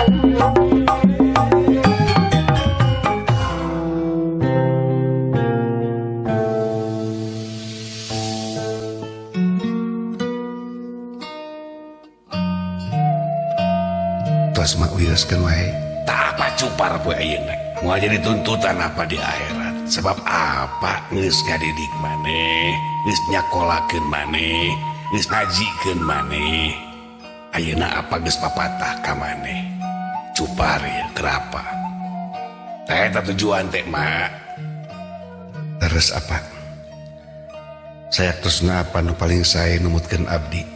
Tos mak wioskeun wae. Tah apa cupar poe ayeuna. Moal jadi tuntutan apa di akhirat. Sebab apa geus ngadidik maneh, geus nyakolakeun maneh, geus ngajikeun maneh. Ayeuna apa geus papatah ka maneh. Cupar ya kerapa. Tah eta tujuan teh mak. Terus apa? Saya terus apa nu paling sae numutkeun abdi.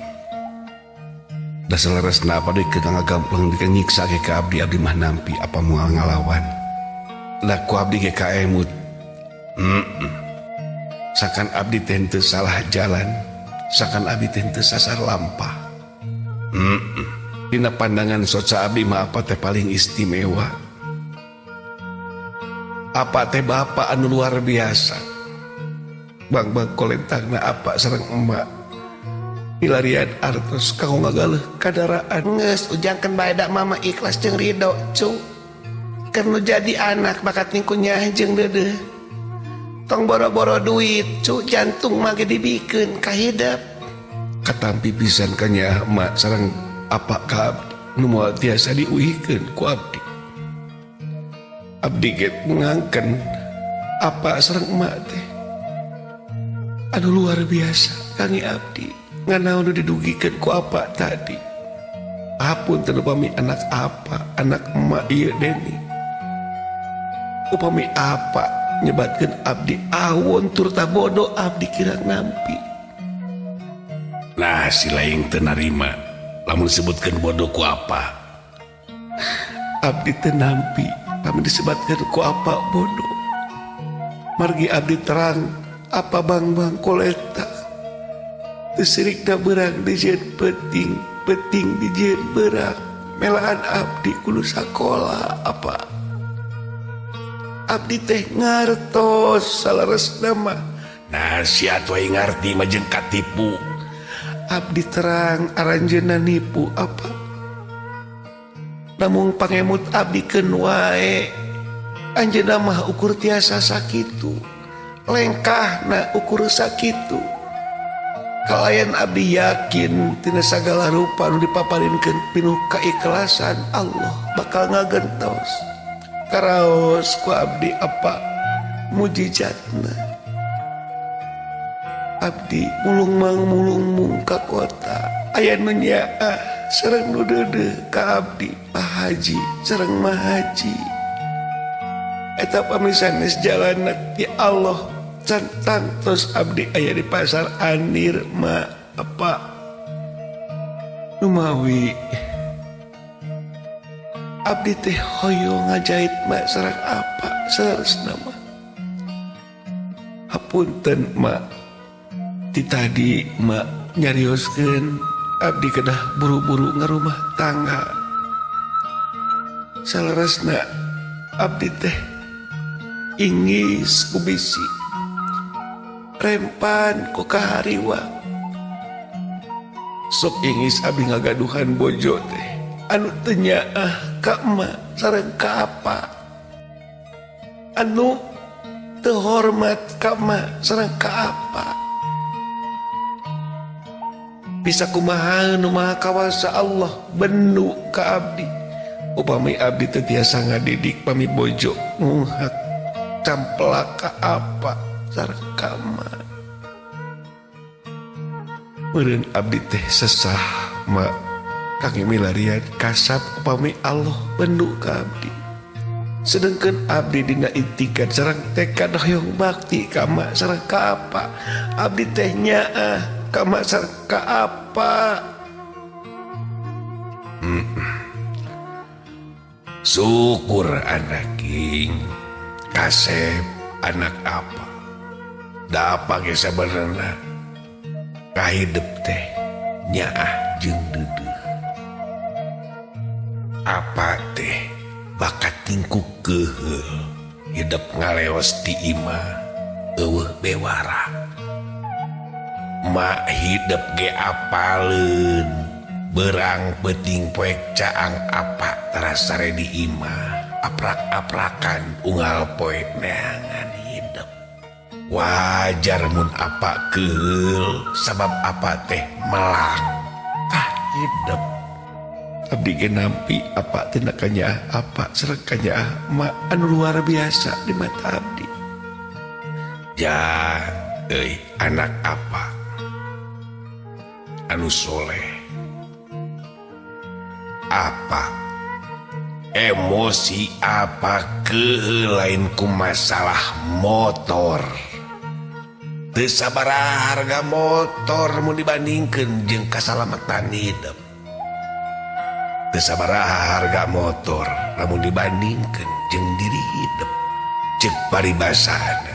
Dasar leresna apa deui ke ngagamplang dikeun nyiksa ge ka abdi, abdi mah nampi apa moal ngalawan. Da ku abdi ge kaemut. Sakan abdi teh henteu salah jalan, sakan abdi teh henteu sasar lampah. Dina pandangan soca abdi mah apa teh paling istimewa. Apa teh bapa anu luar biasa. Bang-bang kolentangna apa sareng emak. Milarian artos kanggo ngagaleuh kadaraan. Geus ujangkeun bae da mama ikhlas jeung ridho, cu. Keur nu jadi anak bakat ningkunyah jeung deudeuh. Tong boro-boro duit, cu, jantung mah ge dibikeun ka hidep. Katampi pisan ka nyaah emak sareng apa ka abdi nu moal tiasa diuihkeun ku abdi. Abdi ge ngangken apa sareng emak teh. Anu luar biasa kange abdi. Nganaon nu didugikeun ku apa tadi. Apunten upami anak apa, anak emak ieu Deni. Upami apa nyebatkeun abdi awon turta bodoh abdi kirang nampi. Nah si lain teu narima lamun disebutkeun bodoh ku apa. Abdi teu nampi lamun disebatkeun ku apa bodoh. Margi abdi terang apa bang-bang koleta. Teu sirikna beurang dijieun peuting, peuting dijieun beurang. Melaan abdi kudu sakola apa. Abdi teh ngartos saleresna mah. Nah sia atuh aing ngarti mah jeung katipu. Abdi terang aranjeunna nipu apa. Namung pangemut abdi keun wae. Anjeunna mah ukur tiasa sakitu. Lengkahna ukur sakitu. Kalayan abdi yakin tina sagala rupa nu dipaparinkeun pinuh kaikhlasan Allah bakal ngagentos. Karaos ku abdi apa mujizatna. Abdi mulung mang mulung mung ka kota. Aya nu nyaah sareng nu deudeuh ka abdi Pak Haji sareng Ma Haji. Eta pamisanes jalanna ti Allah can tangtos abdi aya di pasar Anir ma apa. Numawi abdi teh hoyong ngajahit mak sareng apa saleresna mah. Hapunten mak, ti tadi mak nyarioskeun abdi kedah buru-buru ngarumah tangga. Saleresna abdi teh ingis ku bisi, rempan ku kahariwa. Sok ingis abdi ngagaduhan bojo teh anu teu nyaah ka emak sareng ka apa, anu teu hormat ka emak sareng ka apa. Bisa kumaha nu maha kawasa Allah bendu ka abdi. Upami abdi teu tiasa ngadidik pami bojo ngunghak camplak ka apa sareng ka emak. Meureun abdi teh sesah mak kangge milarian kasab upami Allah bendu ka abdi. Sedengkeun abdi dina itikad sareng tekad hoyong bakti ka emak sareng ka apa. Abdi teh nyaah ka emak sareng ka apa. Syukur anak king kasep anak apa. Da apa ge sabenerna kahidep teh nyaah jeung deudeuh. Apa teh bakat tingkuk keuheul hidep ngaleos ti imah eueuh bewara. Mak hidep ge apaleun Berang peuting poek caang apa terasa di imah aprak-aprakan unggal poek neangan hidup. Wajar mun apa keul sabab apa teh melang tah hidup. Abdi ge nampi apa tina kanyaah apa sareng kanyaah ma anu luar biasa di mata abdi. Ja euy anak apa anu soleh apa emosi apa ke lain ku masalah motor. Teu sabaraha harga motor mun dibandingkeun jeung kasalamatan hidup. Teu sabaraha harga motor lamun dibandingkeun jeung diri hidup. Ceuk paribasana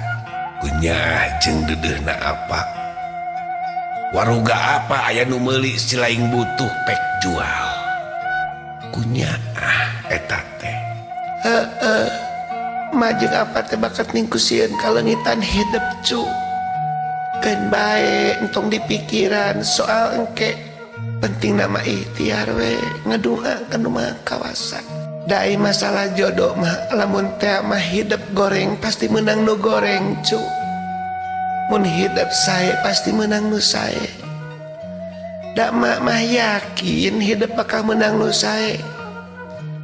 kunyah jeung deudeuhna apa. Waruga apa aya nu meuli si lain butuh pek jual. Kunyaah eta teh. Heeh. Majeng apa teh bakat ningkusieun kaleungitan hidup cu. Keun bae entong dipikiran soal engke. Penting nama ikhtiar we ngeduha ka nu maha kawasa. Dai masalah jodoh mah lamun teh mah hidup goreng pasti menang nu goreng cu. Mun hidup sae pasti menang nu sae. Dak mak mah yakin hidup bakal menang nu sae.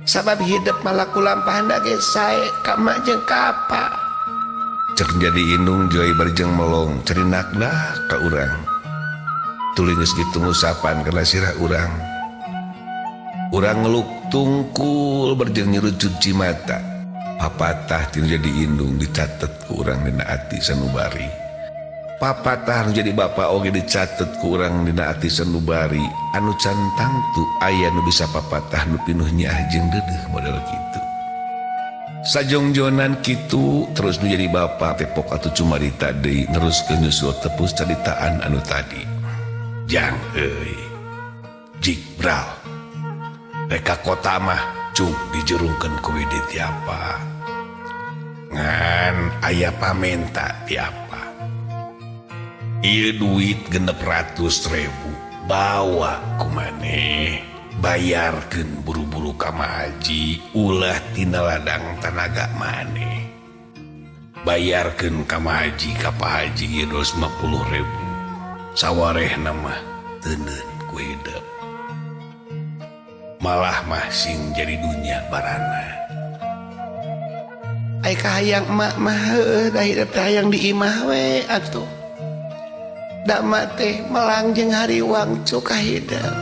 Sabab hidup malaku lampahan ge sae ka mak jeung ka apa. Cek jadi indung joy barjeng melong cerinak dah ka urang. Tuluy geus kitu ngusapan kana sirah urang. Urang ngeluk tungkul barjeng nyerucut cimata. Papatah tinu jadi indung dicatet ku urang dina ati sanubari. Papatah nu jadi bapa oge dicatet ku urang dina ati sanubari. Anu can tangtu aya nu bisa papatah nu pinuh nyaah jeung deudeuh model kitu. Sajongjonan kitu terus nu jadi bapa tepok atuh cumarita deui neruskeun nyusul tepus caritaan anu tadi. Jang euy jikbral rek ka kota mah cung dijurungkeun ku widi tiapa. Ngan aya pamenta tiapa. Ieu duit 600.000 bawa ku maneh bayarkeun buru-buru ka Haji ulah tina ladang tanaga maneh. Bayarkeun ka Haji ka Pak Haji ieu 250.000 sawarehna mah teuneun ku hidup. Malah mah sing jadi dunya barana. Ai kahayang emak mah heueuh da hidup teh hayang di imah we atuh. Dak mak teh melang jeung hariwang cu ka hidup.